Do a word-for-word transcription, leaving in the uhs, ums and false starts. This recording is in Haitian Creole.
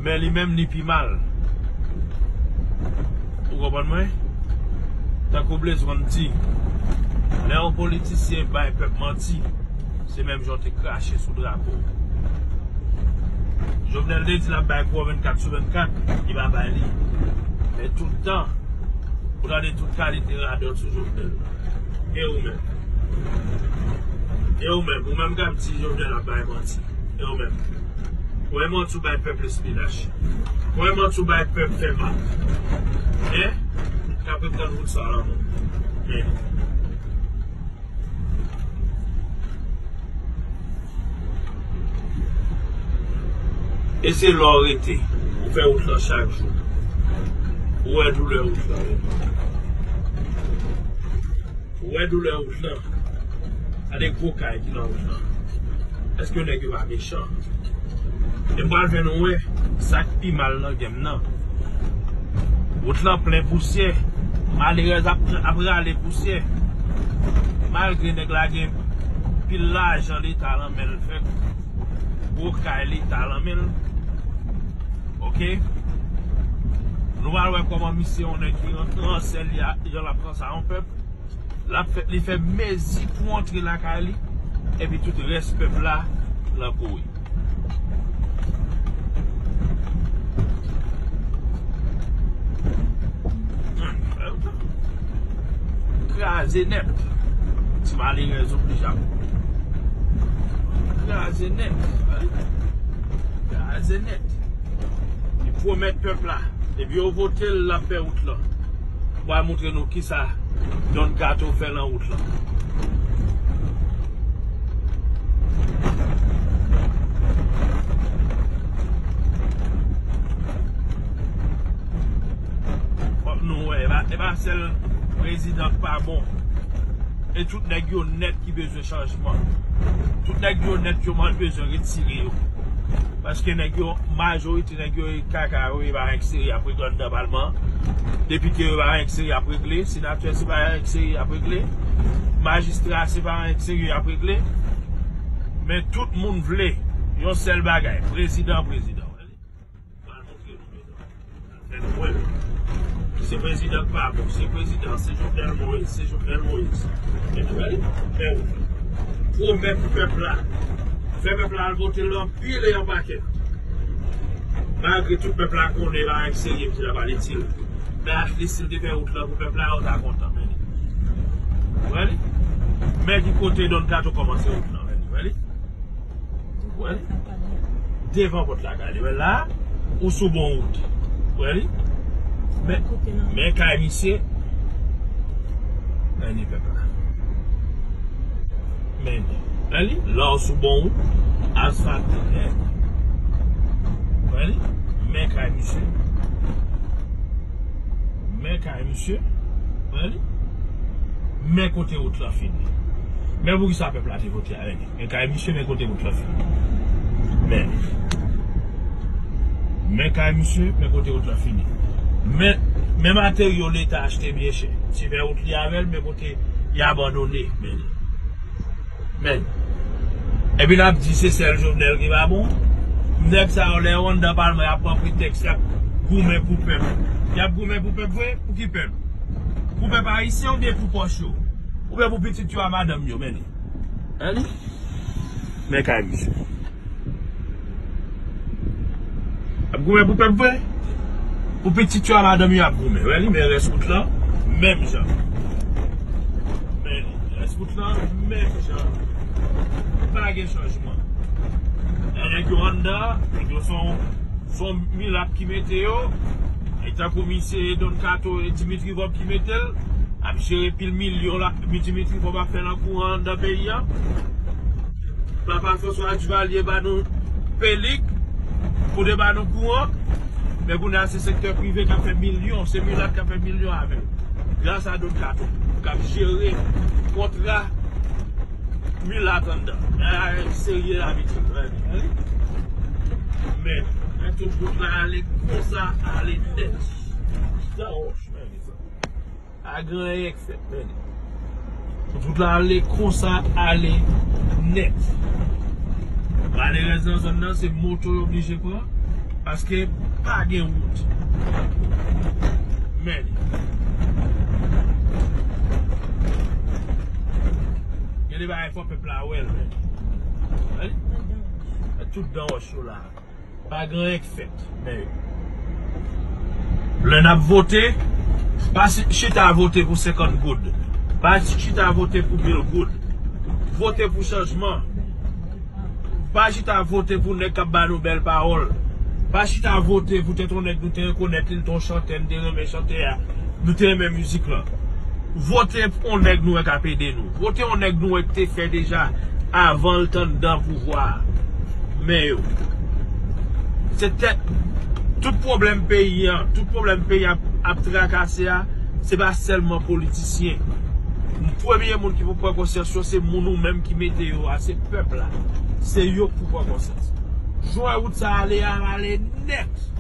Men li menm, li pi mal. Ou konprann mwen? Tankou Blaze One di, lè yon politisyen bay pèp manti, se menm jan w te krache sou drapo. Jovenel te di l ap bay kou an vennkat sou vennkat, li pa bay li. Men tout tan, ou tande tout kalite radòt sou Jovenel. E ou menm? E ou menm? Ou menm k ap di Jovenel ap bay manti. E ou menm? Ou menm, ou bay pèp lespinach. Ou menm, ou bay pèp fè mal. Hein? K ap ret tann wout sa la, non. Hein? E se la w rete. Ou fè wout lan chak jou. Ou wè doulè wout lan. Ou wè doulè wout lan. Gade gwo kay ki nan wout lan. Èske nèg yo pa mechan? E m pral fè nou wè sa k pi mal nan game nan. Wout lan plen pousyè. Malerèz ap, ap rale pousyè. Malgre nèg la gen pil lajan Leta nan men l, fèk gwo kay Leta nan men l. Oke? Nou pral wè kòman misye yon nèg ki ran-, ransè li a, jan l ap ransè yon pèp. L ap fè, li fè mezi pou antre lakay li, epi tout rès pèp la nan kouri. Kraze nèt. Ti malerèz oblije ap kraze nèt. Kraze nèt. Li pwomèt pèp la, depi yo vote l, l ap fè wout lan. Mwen montre nou kisa Don Kato fè nan wout lan. Fòk nou wè, e pa, e pa sèl prezidan k pa bon. E tout nèg yo nèt ki bezwen chanjman. Tout nèg yo nèt yo man bezwen retire yo. Paske nèg yo, majorite nèg yo e kaka yo, e pa anyen k serye y ap regle anndan palman. Depite yo, e pa anyen k serye y ap regle. Senatè, se pa anyen k serye y ap regle. Majistra, se pa anyen k serye y ap regle. Men tout moun vle yon sèl bagay, prezidan, prezidan. Pral montre nou, medam. Fè nou wè. Se prezidan k pa bon, se prezidan, se Jovenel Moïse, se Jovenel Moïse. Men nou gade, men pwomèt pèp la. Fè pèp la al vote l anpil e an pakèt. Malgre tout pèp la konnen pa anyen k serye misye t ap al itil. Men at least si l te fè wout lan pou pèp la, yo ta kontan, men li. Wè li? Men ki kote Don Kato kòmanse wout lan, men li. Wè li? Wè li? Devan pòt lakay li. Wè la, ou sou bon wout. Wè li? Men, men kay misye. Men li pèp la. Men li. Wè li? La ou sou bon wout. Asfalte. Wè li? Men kay misye. Men kay misye. Wè li? Men kote wout lan fini. Men poukisa pèp la te vote avèk li. Men kay misye, men kote wout lan fini. Men. Men kay misye, men kote wout lan fini. Men, men materyo Leta achte byen chè. Ti fè wout li avè l, men kote y abandone. Men. Men. Epi n ap di se sèl Jovenel ki pa bon. Nèg sa yo, lè yo anndan palman, y ap pran pretèks, y ap goumen pou pèp. Y ap goumen pou pèp vre? Pou ki pèp? Pou pèp ayisyen oubyen pou pòch yo? Oubyen pou pitit yo a madanm yo, men li. Wè li? Men kay misye. Ap goumen pou pèp vre? Pou pitit yo a madanm yo ap goumen. Wè li, men rès wout lan, menm jan. Men li, rès wout lan, menm jan. Pa gen chanjman. Lè nèg yo anndan, nèg yo se yon, se yon milat ki mete yo. E tankou misye Don Kato e Dimitri Vorbe ki mete l, ap jere pil milyon la, Dimitri Vorbe ap fè nan kouran anndan peyi a. Papa François Duvalier ba nou pelik pou te ba nou kouran. Men kounye a se sektè prive k ap fè milyon, se milat k ap fè milyon avè l. Gras a Don Kato k ap jere kontra milat anndan. Men serye la, pitit. Men, men tout wout la ale konsa, ale nèt. Sa wòch, men, mezanmi. Pa gen anyen k fèt, men. Tout wout la ale konsa, ale nèt. Malerèz nan zòn nan, se moto yo oblije pran. Paske pa gen wout. Men, gen de bagay fò pèp la wè l, men. Gade. Tout dan wòch yo la. Pa gen anyen k fèt. Men, lè n ap vote, pa si- chita vote pou senkant goud. Pa chita vote pou mil goud. Vote pou chanjman. Pa chita vote pou nèg k ap ba nou bèl pawòl. Pa chita vote poutèt yon nèg nou te rekonèt li, li te yon chantè, nou te renmen chantè a, nou te renmen mizik lan. Vote pou yon nèg nou wè k ap ede nou. Vote yon nèg nou wè k te fè deja avan l t anndan pouvwa a. Men yo. Se tèt. Tout pwoblèm peyi an, tout pwoblèm peyi ap, ap trakase a, se pa sèlman politisyen. Premye moun ki pou pran konsyans yo, se moun ou menm ki mete yo a, se pèp la. Se yo k pou pran konsyans. Jan wout sa ale a, ale nèt.